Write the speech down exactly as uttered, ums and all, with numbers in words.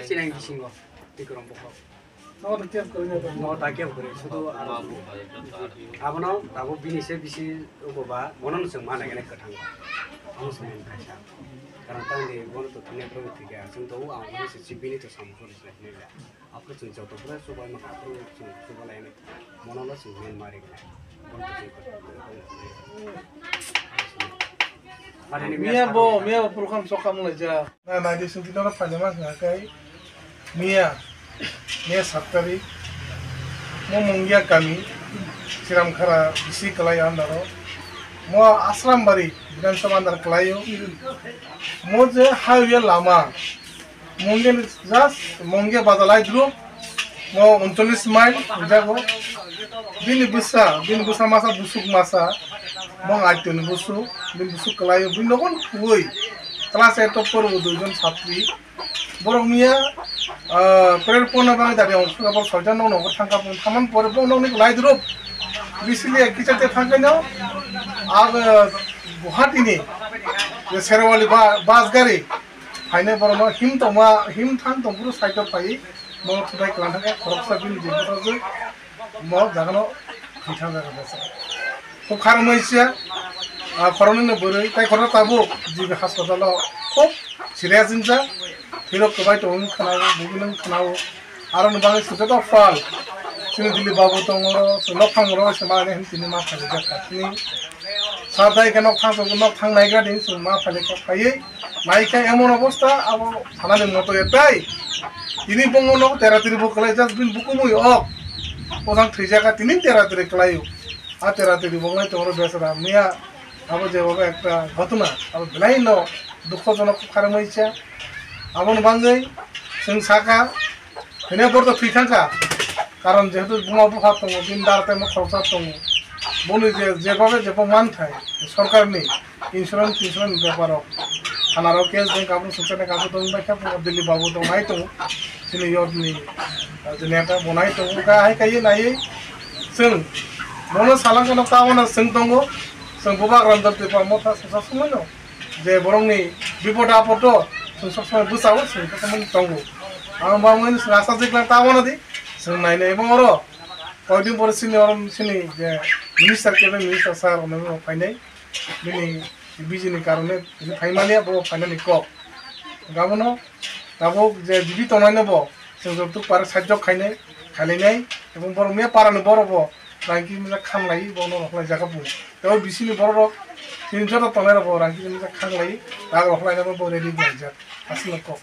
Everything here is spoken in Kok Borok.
Sinai bisingo, Bikram Bokhok. Nogo ta kebo kwrwi na tong. Nogo ta kebo kwrwi, sudu aro. Abono tabuk bini se bisi wngkha ba, bono no chwng ma nai khe kwthang. Abono chwng ma nai khe. Karon tang di bono to thwngya borok thwikha, chwng to ang bono se chibini to samung khe rwchapnai le. Aphuru chwng joto phuru chubai ma kha, aphuru chwng chuba lainai. Mono no chwng men mari kha. Bono to chwng kwthang. Miya bo, miya bo program sok kam lai ja. Na, na, di sungki nono phaima wngkha khe miya, miya sat tarik, mo Mungia kami, Siramkhara bisi kwlai andaro, mo Asrambari Bidhan Sabha andar kwlaio, mo je highway lama, Mungia ni just Mungia bazar lai duro, mo uncholish mile jago, bini bwsa, bini bwsa masa busuk masa, mo aitoni busuk, bini busuk kwlaio, bini nogon kuwi, class eight o poro duijon satri, Borok miya, ah, prayer ponna bagwi dari ang sura bor soitan nok nok thangka pun thaman pore bo nok ni lai drup. Bisili ek kichar te thangka no. Ag Guwahati ni je Serwali ba-, bus gari. Haine borok no him tongma, him thang tong puru side o phai. Borok thudai klan thangka khoroksa bini je bwsajwk. Mo jagano thwithang jaga bwsa. Khub kharmai sia, ah, khoroknwi no bwrwi, tai khorokno tabuk G B hospital o khub serious wngjak, thwirok kwbai tongo wng khwnao, bubui no wng khwnao. Aroni bagwi se joto phal, chini Dilip babu tongo, se nokhang ro se mani hin tini ma phaijak kha chini. Sa dai khe nok thang tongo, nok thang naigra din se ma phaijak kha phaiwi. Naikhe emon obosta abo thanani moto etai. Tini bongo no tera teri bo kwlai just bin bukumui ok. Bojang thwijaka tini tera teri kwlaio. A tera teri bo ngai tongro besara miya abo je baba ekta ghotona abo belai no dukhojonok kharmai cha. Aboni bangwi chwng saka Hene borok thwi thangkha. Karon jehetu buma bupha tongo, bini dara tei mokholsa tongo. Boni je, jeba be jeba manthai, sorkarni insurance, insurance beparo. Thanaro case deng kabun suksa ne kaso dong bai kha, Dilip babu dong nai tongo. Chini yodni, ah, je neta bo nai tongo. Ka hai kai nai chwng. Bono salang kono ta wana chwng tongo. Chwng bubagra dal te pa motha sasa sumano. Je borokni bipod apod o chwng sob somoi bwsao chwng sob somoi tongo. Ang bo wngmani chwng asajwk lang ta mano di chwng nainai. Ebong oro koidin pore chini oro chini je minister, cabinet minister sir rok nang rok phainai, bini biji ni karone bini phaimani abo phainani kok. Gabono tabuk je jibi tongnai no bo chwng joto pare sajjok khainai, khailainai, ebong borok miya para ni borok bo rangki misa khanglai bo no rok lai jaga bung. Tei o bisini borok rok chini joto tongnai rok bo rang kisa misa khanglai, rak rok lai bo ready wnglaijak. Aswk no kok.